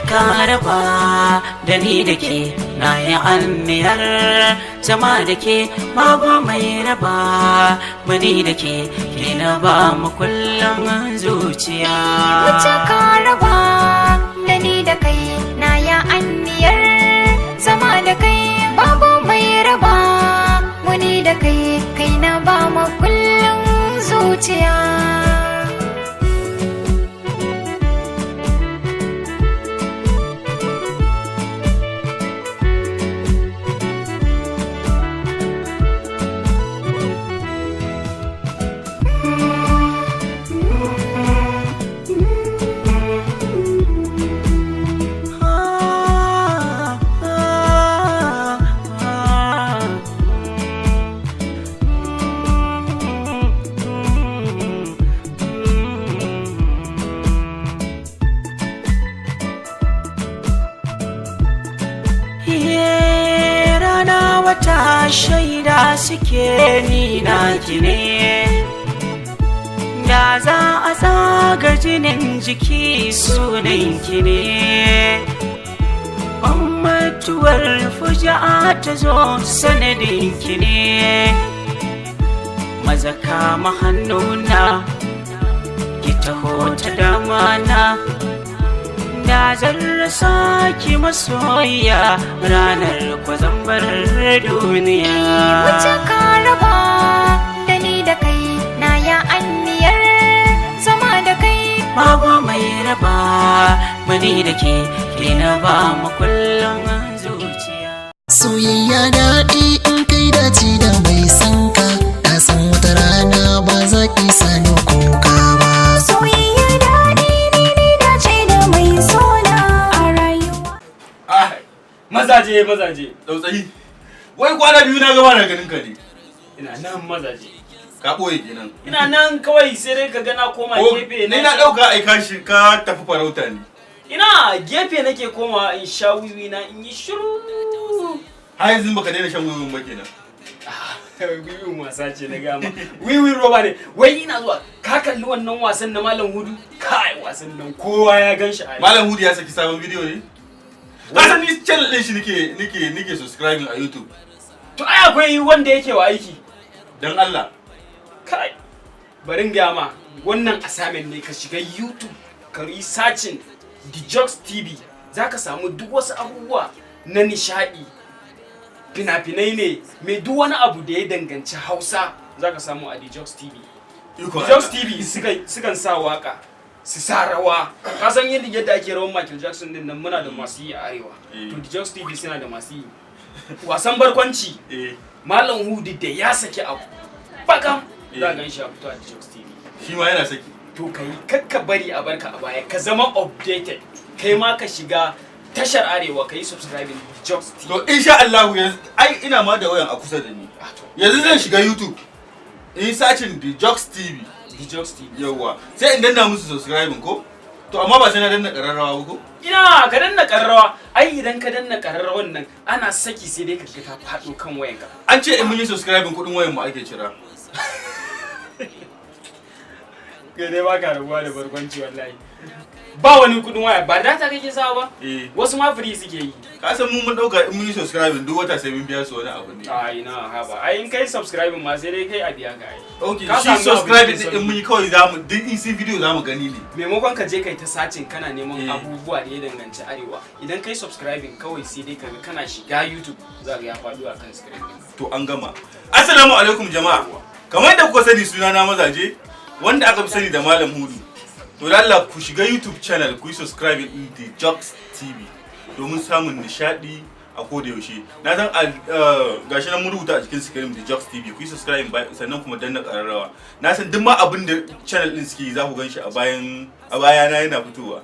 Mutuka raba da ni da ke, na yi anniyar zama da ke, babu mai raba mani da ke, ke na ba mu kullum zuciya. Mutuka raba da ni da kai, na ya anniyar zama da kai, babu mai raba muni da kai, kai na ba ma kullum zuciya. Rana, wata shaida suke, ni na ne. Da za a tsaga jinin jiki, sunan ki ne. Mutuwar fuja'a ta zo, sanadin ki ne. Maza kama hannuna, ki taho ta damana. Da zan rasa ki masoyiya, ranar kwazambar duniya. Mutuka raba da ni da kai, na ya anniyar zama da kai. Babu mai raba mani da ke, ke na ba mu kullum zuciya. Soyayya daɗi in kai dace da mai sanka, ka san wata rana ba za ki sani kuka ba. Soyayya daɗi ne, ni dace da mai sona a rayuwa. Ah, mazaje, mazaje. Tsautsayi. Wai kwana biyu na gaba na ganin ka ne. Ina nan, mazaje. Ka ɓoye kenan. Ina nan kawai, sai dai ka ga na koma Ko gefe. ni na ɗauka ai ka shi ka tafi farauta ne. Ina gefe nake koma in sha wiwi na, in yi shiru. Har yanzu baka daina shan wiwin ba kenan. Wiwin wasa ce na gama. Wiwin roba ne. Wai ina zuwa, ka kalli wannan wasan na Malam Hudu? Kai, wasan nan kowa ya gan shi a Malam Hudu ya saki sabon bidiyo ne? Ka san ni channel ɗin shi nake subscribing a YouTube. To ai akwai wanda yake wa aiki. Dan Allah. Kai, bari in gaya ma, wannan assignment ne: ka shiga YouTube, ka yi searching The Jokes TV, za ka samu duk wasu abubuwa na nishadi, fina-finai ne, mai duk wani abu da ya danganci Hausa za ka samu a The Jokes TV. Ikon The Jokes Allah. TV sukan sa waka, su sa rawa. Ka san yadda ake rawan Michael Jackson din nan, muna da masu yi a arewa. Eh. To The Jokes TV suna da masu yi wasan barkwanci. Malam Hudu da ya saki abu bakam, za a gan shi a fito a The Jokes TV. Shi ma yana saki. To kai kakka bari a barka a baya, ka zama updated. Kai ma ka shiga tashar Arewa, ka yi subscribing The Jokes TV. To insha Allah, yanzu ai ina ma da wayan a kusa da ni. Ah, to. Yanzu zan shiga YouTube. In yi searching The Jokes TV. The Jokes TV. Yawwa. Sai in danna musu subscribing ko? To amma ba sai na danna ƙararrawa ba ko? Ina, ka danna kararrawa ai. Idan ka danna kararrawan nan, ana saki sai dai ka ga ta faɗo kan wayanka. An ce in mun yi subscribing, kuɗin wayan mu ake cira. Kai dai baka rabuwa da barkwanci wallahi. Ba wani kudin waya, ba data kake sawa ba. Eh. Wasu ma free suke yi. Ka san mu mun dauka in mun yi subscribing duk wata sai mun biya su wani abu ne. A ina, haba, ai in kai subscribing ma sai dai kai a biya ka ai. Okay, Ka shi samu abu subscribing cikin din, in mun yi kawai zamu duk in sun video zamu gani ne. Maimakon ka je kai ta searching kana neman abubuwa da ya danganci arewa, idan kai subscribing kawai sai dai kaga kana shiga YouTube za ga ya faɗo a kan screen ɗinka. To an gama. Assalamu alaikum jama'a. Kamar da kuka sani, suna na Mazaje, wanda aka fi sani da Malam Hudu. To da Allah ku shiga YouTube channel, ku yi subscribing din The Jokes TV domin samun nishadi a koda yaushe. Na san gashi nan mun rubuta a cikin screen, The Jokes TV. Ku yi subscribing sannan kuma danna kararrawa. Na san duk ma abin da channel din suke yi za ku gan shi a bayan a bayana yana fitowa.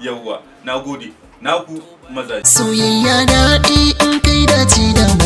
Yawwa, na gode. Naku Mazaje. Soyayya daɗi in kai dace da mai